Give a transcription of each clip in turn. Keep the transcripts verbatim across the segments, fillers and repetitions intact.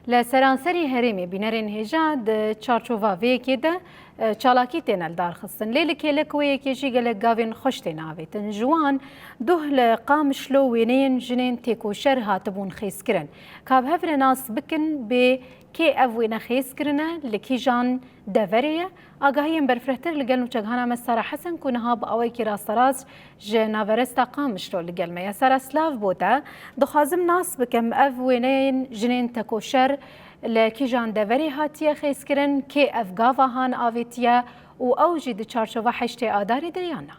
Li seranserî herêmê bînerên hêja di çarçova vê yekê de, e, çalakî têne lidarxistin. Lê li kêlek wê yekê jî gelek gavên xweş têne avêtin. Ji wan duh li Qamişlo wêneyên jinên têkoşer hatibûn xêzkirin. Ka bi hev re nas bikin bê kê ev wêne xêz kirine, li kîjan deverê ye? Agahiyên berfirehtir li gel nûçegihana me Sara Hesen ku niha bi awayekî rasterast ji naveresta Qamişlo li gel me ye. Sara, silav bo te. Dixwazim nas bikim, ev wêneyên jinên tekoşer li kîjan deverê hatiye xêzkirin, kê ev gava han avêtiye û ew jî di çarçova heştê Adarê de ya na?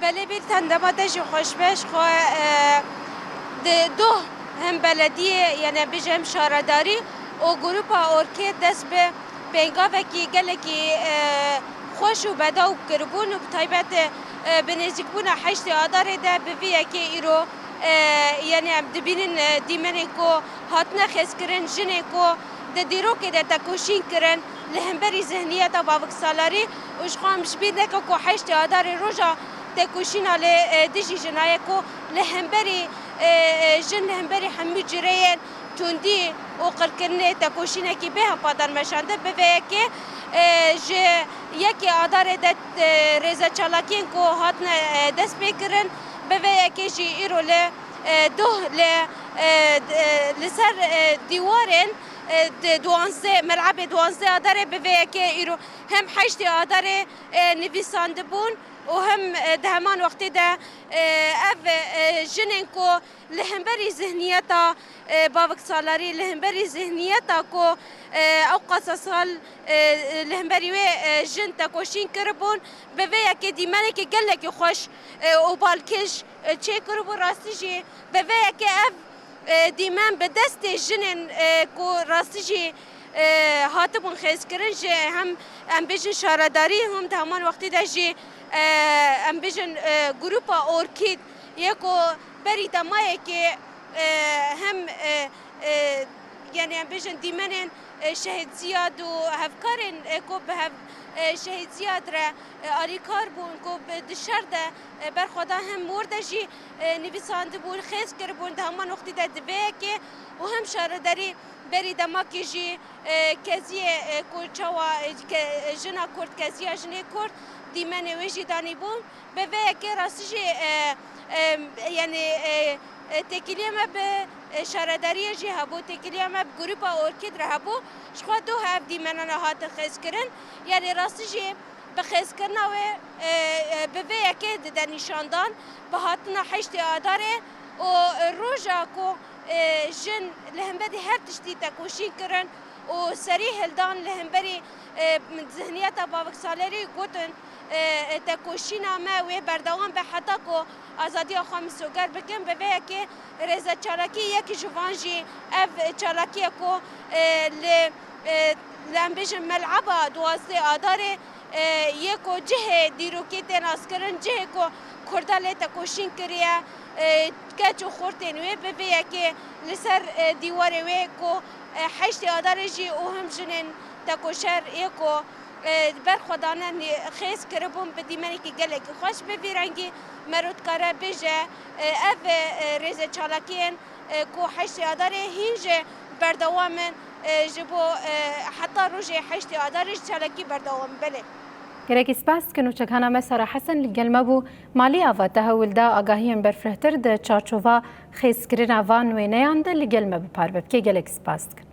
Belê Bîlten, dema te jî xweş be. Ji xwe, e, di doh hem belediyê, yani bêje hem şaredarî û grupa Orkê dest bi pêngavekî gelekî, e, xweş û bedew kiribûn û bi taybet, e, bi nêzîkbûna heştê Adarê de bi vî yekê îro, e, yani em dibînin, e, dîmenên ku hatine xêzkirin, jinên ku di dîrokê de tekoşîn kirin, li hemberî zihniyeta baviksalarî û ji xwe em ji bîr neke ku heştê Adarê roja tekoşîna li, e, dijî jina ye ku li hemberî, e, e, jin li hemberî hemû cihên tundî û qirkirinê tekoşînekî bê hevpadan meşandin. Bi vê yekê, e, ji yekê Adarê de, e, rêzeçalakiyên ku hatine, e, destpêkirin, bi vê yekê jî îro li, e, doh li, e, d-, e, li ser, e, dîwarên e, di duwazdeh, melebê duwazdeh Adarê bi vê yekê îro hem heştê Adarê, e, nivîsandibûn û hem, e, di heman wextê de, e, ev, e, jinên ku li hemberî zihniyeta, e, baviksalarî, li hemberî zihniyeta ku, e, ew qasa sal, e, li hemberî wê, e, jin tekoşîn kiribûn, bi vê yekê dîmenekî gelekî xweş, e, û balkêş, e, çêkiribû. Rastî jî bi vê yekê ev e, dîmen bi destê jinên, e, ku rastî jî, e, hatibûn xêzkirin ji hem, em bêjin şaredarî, hûn di heman wextî de jî, e, em bêjin, e, grupa Orkîd yê ku berî demayekê, e, hem, e, e, yani em bêjin dîmenên, e, Şehîd Ziyad û hevkarên, e, ku bi hev, e, Şehîd Ziyad re, e, alîkar bûn ku bi, di şer de, e, berxwedan hem wir de jî, e, nivîsandibûn, xêz kiribûn, di heman wextî de di vê yekê û hem şaredarî berî demakê jî, e, keziyê, e, ku çawa, e, ke-, jina Kurd, keziya jinê Kurd dîmenê wê jî danîbûn. Bi vê yekê rastî jî, e, e, yani, e, e, têkiliya me bi, e, şaredariyê jî hebû, têkiliya me bi grupa Orkîd re hebû. Ji xwe doh ev dîmenana hatin xêzkirin. Yani rastî jî bi xêzkirina wê, e, e, bi vê yekê dide nîşandan, bi hatina heştê Adarê û roja ku, e, jin li hemberî her tiştî tekoşîn kirin û serî hildan li hemberî, e, zihniyeta baviksalerî gotin, e, e, tekoşîna me wê berdewam be heta ku azadiya xwe misoger bikin. Bi vê yekê rêze çalakî yek ji van jî ev çalakî ye ku, e, li, e, li em bêjin meleba duwazdeh Adarê, e, yê ku cihê dîrokê tê naskirin, cihê ku Kurda lê tekoşîn kiriye, e, keç û xortên wê bi vê yekê li ser, e, dîwarê wê ku, e, heştê Adarê jî û him jinên tekoşer yê ku, e, berxwedane nî-, xêz kiribûn bi dîmenekî gelekî xweş. Bi vî rengî mero dikare bêje, e, ev, e, rêze çalakiyên, e, ku heştê Adarê hîn jî berdewam in, e, ji bo, e, heta rojê heştê Adarê ji çalakî berdewam in. Belê. Gelekî spas dikin û çekana me Sara Hesen li gel me bû. Malî ava te hewl da agahiyên berfirehtir di çarçova xêzkirina van wêneyan de li gel me bi parve bike. Gelekî spas dikin.